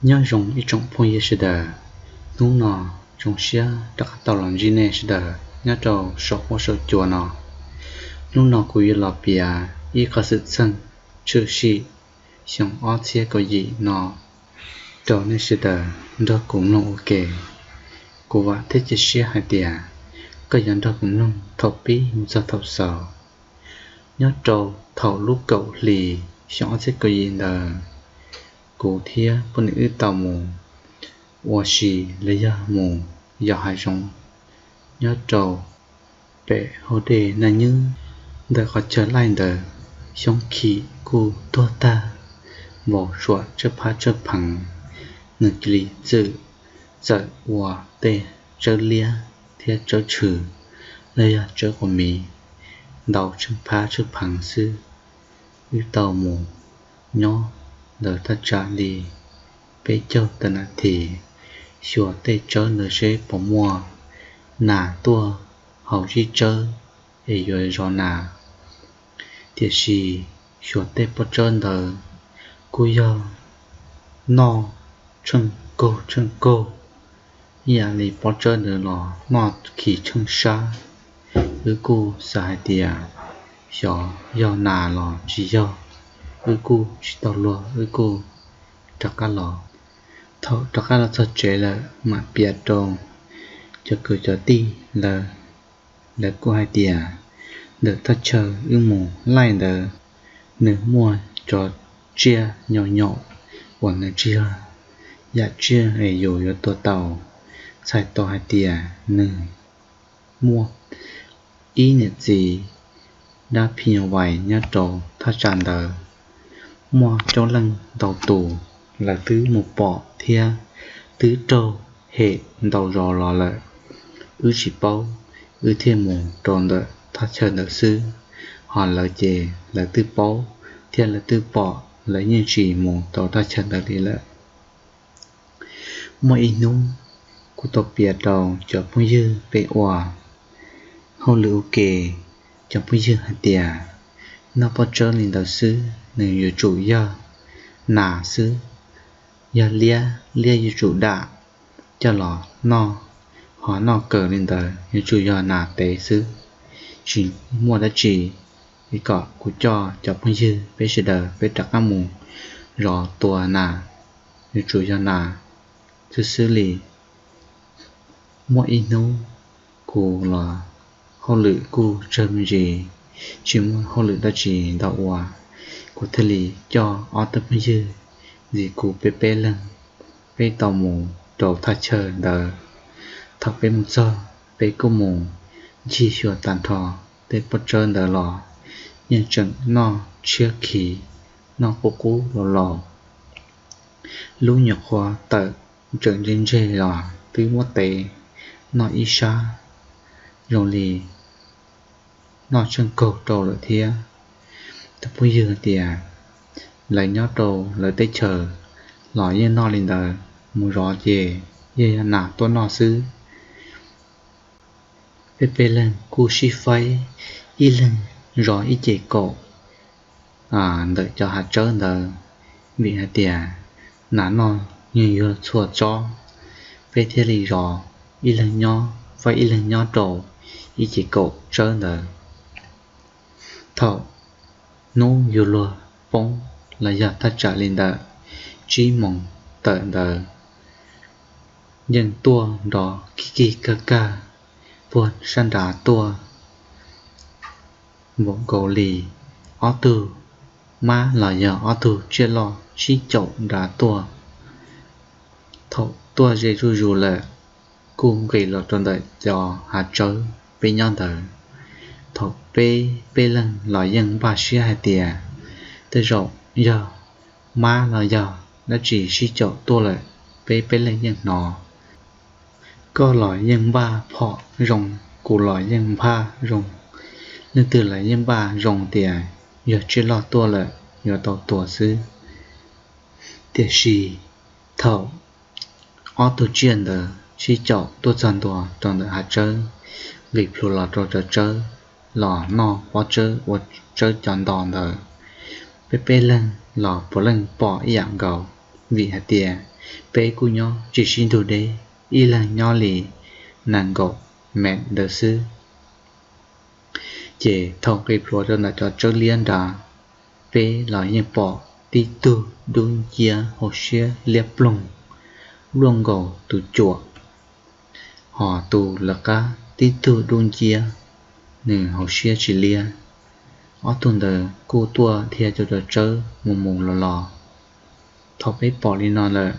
Nyob zoo ib tsoom phooj ywg sawv daws, hnub no zoo siab rov qab tau los ntsib nej sawv daws nyob rau saum huab saum cua no. Hnub no kuv yuav los piav ib qho xwm txheej tshwm sim xyoo ob txhiab kaum yim no rau nej sawv daws nrog kuv mloog ua ke. Kuv vam thiab cia siab hais tias koj yuav nrog kuv mloog thaum pib mus txog thaum xaus. Nyob rau thaum lub kaum hli xyoo ob txhiab kaum yim ntawd, kuv thiab poj niam wb tau mus ua si los yog mus yos hav zoov nyob rau pem hauv dej Naj Nywb ntawm qhov chaw laij ntawd. Xyoob khim kuj tuag tag, npau suav tsawb phab tsawb pheev, nws cia li txwm txawm ua tej tsawb liab thiab tsawb tshwm los yog tsawb quas miv ntau tsheej phab tsheej pheev xwb. Wb tau mus nyob ntawm thaj tsam li peb caug tawm nas this, xyuas tej tsawb ntawd seb puas muaj nas tuaj haus zib tsawb es yuav zov nas. Tiam sis xyuas tej pob tsawb ntawd kuj yog noj tsheej kaug tsheej kaug ib yam li pob tsawb ntawd los noj khi tsheej sab. Wb kuj xav hais tias xyov yog nas los tsis yog, wb kuj tsis tau luag, wb kuj rov qab los. Thaum rov qab los txog tsev lawm mam piav rau cov kwv cov tij lawv, lawv kuj hais tias ntawm thaj chaw wb mus laij ntawd, nws muaj cov tsiaj nyaum nyaum uas nws tsis yog yam tsiaj es yus yuav tua tau. Txhais tau hais tias nws muaj ib niam txiv dab phim nyuj vais nyob rau thaj tsam ntawd. Muaj coob leej ntau tus, lawv twb mus pom thiab twb raug hem ntau zos los lawm. Wb tsis paub, wb thiaj mus rau ntawm thaj chaw ntawd xwb, ho lawv ces lawv twb paub thiab lawv twb pom, lawv yeej tsis mus rau thaj chaw ntawd li lawm. Muaj ib hnub kuv tau piav rau cov phooj ywg peb ua hauj lwm ua ke, cov phooj ywg hais tias noj pob tsawb li ntawd xwb nws yuav tsum yog nas xwb, yog liab, liab yuav tsum dam coj los noj, ho noj kawg li ntawd yuav tsum yog nas tev xwb, tsis muaj dab tsi. Es kom kuv coj cov phooj ywg peb sawv daws peb rov qab mus zov tua nas, yuav tsum yog nas xwb xwb li. Muaj ib hnub kuv los hauj lwm kuj tsawg me ntsis, tsis muaj hauj lwm dab tsi ntau ua, kuv thiaj li coj ob tug phooj ywg ntxiv kuv peb peb leeg, peb tau mus rau thaj chaw ntawd. Thaum peb mus txog, peb kuj mus ncig xyuas tag nrho tej pob tsawb ntawd los yeej tseem noj tshiab khiv, noj qub qub laus laus. Lub nyuam qhuav tawm tseem ntseg ntseg los twb muab tev noj ib sab, zoo li noj tsheej kaug rau lawm thiab. Tus phooj ywg hais tias lawv nyob rau lawv teb chaws los yeej noj li ntawd, mus zov ces yeej yog nas tuaj noj xwb. Peb peb leeg kuj sib faib, ib leeg zov ib ce kaum ntawm cov hav tsawb ntawd, vim hais tias nas noj yeej yuav txhua tsob, peb thiaj li zov ib leeg nyob, faib ib leeg nyob rau ib ce kaum tsawb ntawd. Thaum hnub yuav luag poob los yog thaj tsam li ntawm tsib moos tawm ntawd, yeej tuaj nrov kig kig kag kag puag sab nrad tuaj. Npaum nkaus li ob tug mab los yog ob tug tsiaj loj sib caum nrad tuaj. Thaum tuaj ze zuj zus lawm, kuj nqis los rau ntawm cov hav tsawb peb nyob ntawd. Thaum peb peb leeg los yeej npaj siab hais tias tej zaum yog mab los yog dab tsi sib caum tuaj lawm, peb peb leeg yeej hnov. Koj los yeej npaj phom zoo, kuv los yeej npaj zoo, leej twg los yeej npaj zoo tias yog tsiaj loj tuaj lawm yuav tau tua xwb. Tiam sis thaum ob tug tsiaj ntawd sib caum tuaj txog ntua rau ntawm hav tsawb, nqis plhuav los rau cov tsawb los noj pob tsawb ua tsawb cov nto ntawd, peb peb leeg los puav leej pom ib yam nkaus. vim hais tias peb kuj nyob tsis sib ntug deb, ib leeg nyob li nees nkaum mev ntawd xwb. Ces thaum nqis plhuav rau ntawm cov tsawb liab nrad, peb los yeej pom tib tug dub nciab hauv siab liab ploog luaj nkaus tus cuam, hos tus lawv qab tib tug dub nciab, nws hauv siab tsis liab. Ob tug ntawd kuj tuaj dhia cov cov tsawb mus mus los los. Thaum peb pom li no lawm,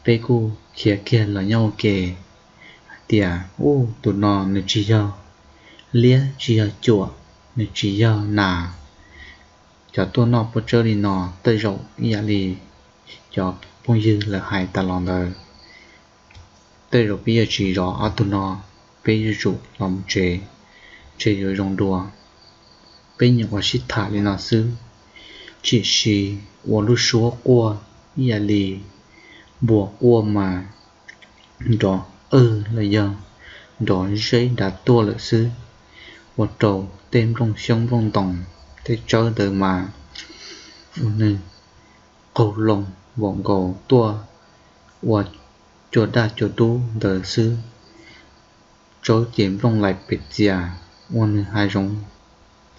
peb kuj khiav kiag los nyob ua ke hais tias, ub, tus no nws tsis yog liab tsis yog cuam, nws tsis yog nas. Cov tuaj noj pob tsawb li no tej zaum ib yam li cov phooj ywg lawv hais tas los ntawd, tej zaum peb yuav tsis zov ob tug no, peb yuav tsum los mus tsev, ntshe yuav zoo dua. Peb nyuam qhuav sib tham li no xwb, tiam sis ua lub suab quaj ib yam li npua quaj mas nrov qwj los yog nrov zeb dav tuaj lawm xwb, ua rau tej nplooj xyoob nplooj ntoos, tej tsawb ntawd mas ua nws qaug loo vaum nkaus tuaj ua cua daj cua dub ntawd xwb. Tsawb ces nplooj lais pem txias ua nws hav zoov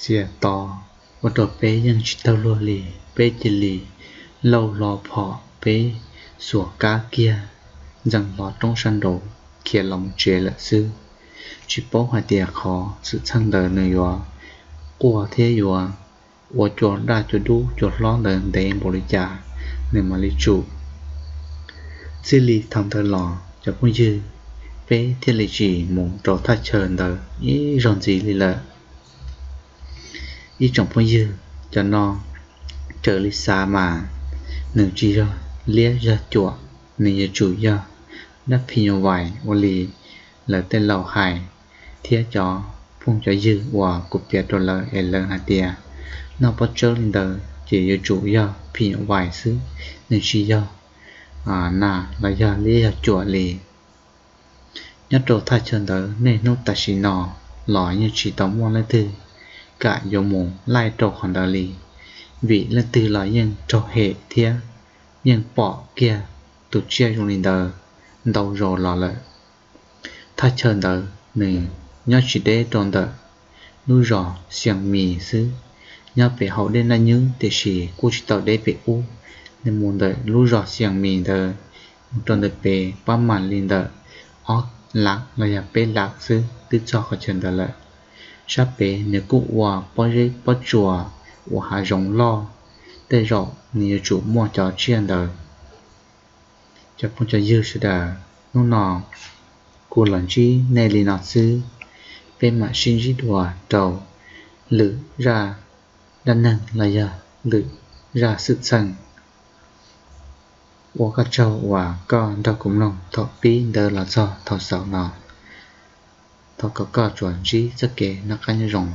txias to, ua rau peb yeej tsis taug luag li. Peb cia li lauj hlo phom, peb xuas kab kiag ntxeev hlo roob sab nraud khiav los tsev lawm xwb. Tsis paub hais tias qhov xwm txheej ntawd nws yuav quaj thiab yuav ua cua daj cua dub cua hlob ntawd ntev npaum li cas nws mam li tsum. Txij li thaum ntawd los cov phooj ywg, peb thiaj li tsis mus rau thaj chaw ntawd ib zaug ntxiv li lawm. Ib tsoom phooj ywg, cov no raws li xav mas nws tsis yog liab yog cuam, nws yuav tsum yog dab phim nyuj vais ua li lawv tej laus hais, thiab cov phooj cov ywg uas kuv piav rau lawv es lawv hais tias noj pob tsawb li ntawd ces yuav tsum yog phim nyuj vais xwb, nws tsis yog nas los yog liab yog cuam li. Nyob rau thaj chaw ntawd niaj hnub tam sim no los yeej tsis tau muaj leej twg kam yuav mus laij rau qhov ntawd li, vim leej twg los yeej raug hem thiab yeej pom kiag tus tsiaj zoo li ntawd ntau zaus los lawm. Thaj chaw ntawd nws nyob tsis deb rau ntawm lub zos Xias Mis xwb, nyob pem hauv Dej Naj Nyub, tiam sis kuj tsis tau deb pem ub. Nws mus ntawm lub zos Xias Mis ntawd mus rau ntawm pem pab mam li ntawm ob lam los yog peb lam xwb twb txog qhov chaw ntawd lawm. Sab pem nws kuj ua pob zeb pob tsuas ua hav zoov loj, tej zaum nws yuav tsum muaj cov tsiaj ntawd. Cov phooj cov ywg sawv daws, hnub no kuv los ntsib nej li no xwb, peb mam sib ntsib dua rau lwm zaj dab neeg los yog lwm zaj xwm txheej. Ua koj tsaug uas koj nrog kuv mloog thaum pib ntawd los txog thaum xaus no. Thov kom koj tsuas ntsib txoj kev noj qab nyob zoo.